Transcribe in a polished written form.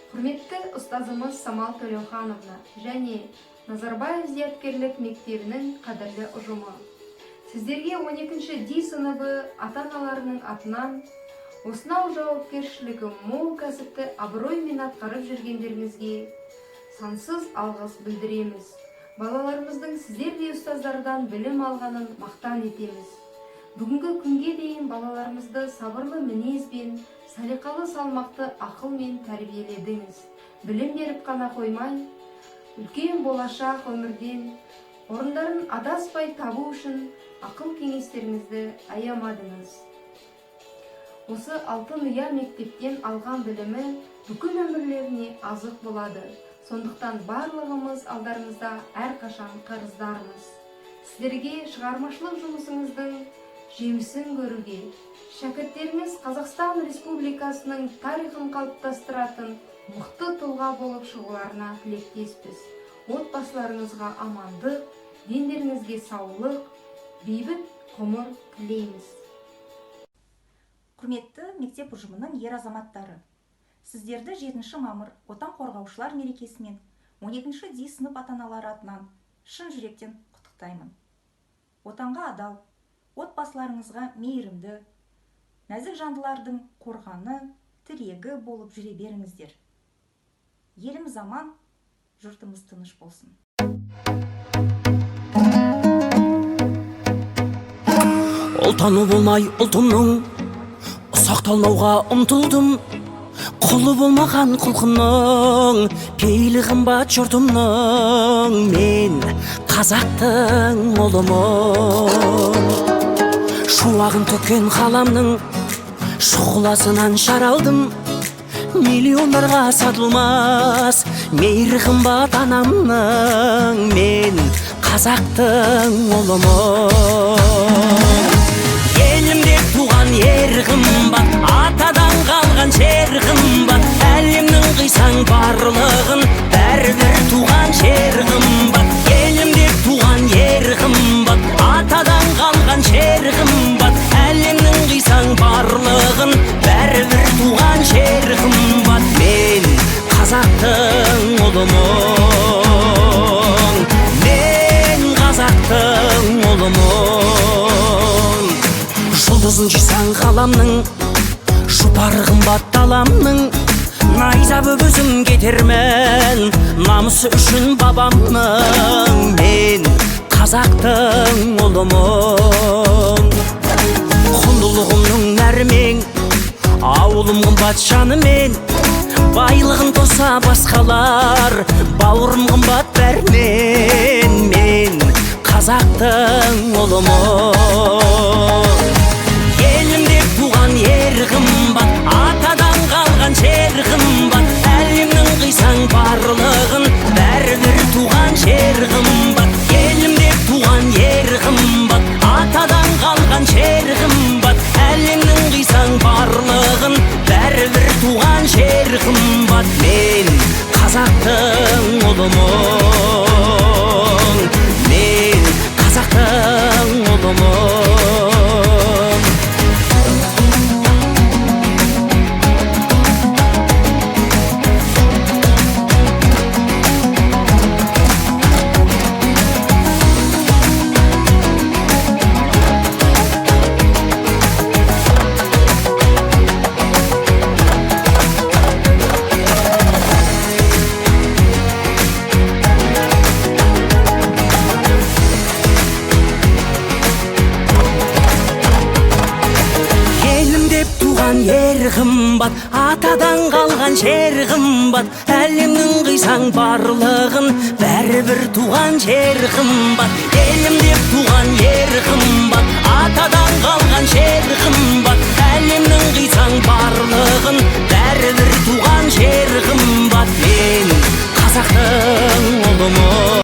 Құрметті ұстазымыз Самал Төлеухановна және Назарбаев зияткерлік мектебінің қадірлі ұжымы. Сіздерге 12-ші Д сыныбы ата-аналарының атынан осынау жауапкершілігі мол кәсіпті абыроймен атқарып жүргендеріңізге сансыз алғыс білдіреміз. Балаларымыздың сіздердей ұстаздардан білім алғанын мақтан етеміз. Бүгінгі күнге дейін балаларымызды сабырлы мінезбен, салиқалы салмақты ақылмен тәрбиеледіңіз. Білім беріп қана қоймай, үлкен болашақ өмірден орындарын адаспай табу үшін ақыл кеңестеріңізді аямадыңыз. Осы алтын ұя мектептен алған білімі бүкіл өмірлеріне азық болады. Сондықтан барлығымыз алдарыңызда әрқашан қарыздармыз. Сіздерге шығармашылық жұмысыңыздың жемісін көруге, шәкірттеріңіз Қазақстан Республикасының тарихын қалыптастыратын мықты тұлға болып шығуларына тілектеспіз. Отбасыларыңызға амандық, дендеріңізге саулық, бейбіт ғұмыр тілейміз. Құрметті мектеп ұжымының ер азаматтары, сіздерді 7 мамыр Отан қорғаушылар мерекесімен 12-ші Д сынып ата-аналары атынан шын жүректен құттықтаймын. Отанға адал, отбасыларыңызға мейірімді, нәзік жандылардың қорғаны, тірегі болып жүре беріңіздер. Еліміз аман, жұртымыз тыныш болсын. Ұлтаны болмай ұлтымның ұсақталмауға ұмтылдым. Құлы болмаған құлқынның, пейілі қымбат жұртымның, мен қазақтың ұлымын. Шуағын төккен қаламның шұғыласынан шаралдым. Миллиондарға сатылмас мейірі қымбат анамның, мен қазақтың ұлымын. Елімде туған ер қымбат, атадан қалған жер қымбат, әлемнің қисаң барлығын бәрібір туған жер қымбат. Елімде туған ер қымбат, атадан қалған жер қымбат, әлемнің қисаң барлығын бәрібір туған жер қымбат. Мен қазақтың ұлымын, мен қазақтың ұлымын. Жұлдызын жисаң ғаламның, жұпары қымбат даламның, найза боп өзім кетермін намысы үшін бабамның. Мен қазақтың ұлымын. Құндылығымның нәрімен, ауылым қымбат жанымен, байлығын тоса басқалар, бауырым қымбат бәрінен. Мен қазақтың ұлымын. Елімде туған ер қымбат, атадан қалған жер қымбат, әлемнің қисаң барлығын бәрібір туған жер қымбат. Елімде туған ер қымбат, атадан қалған жер қымбат, әлемнің қисаң барлығын бәрібір туған жер қымбат. Мен қазақтың ұлымын, мен қазақтың ұлымын. Ер қымбат, атадан қалған жер қымбат, әлемнің қисаң барлығын бәрібір туған жер қымбат. Елім деп туған ер қымбат, атадан қалған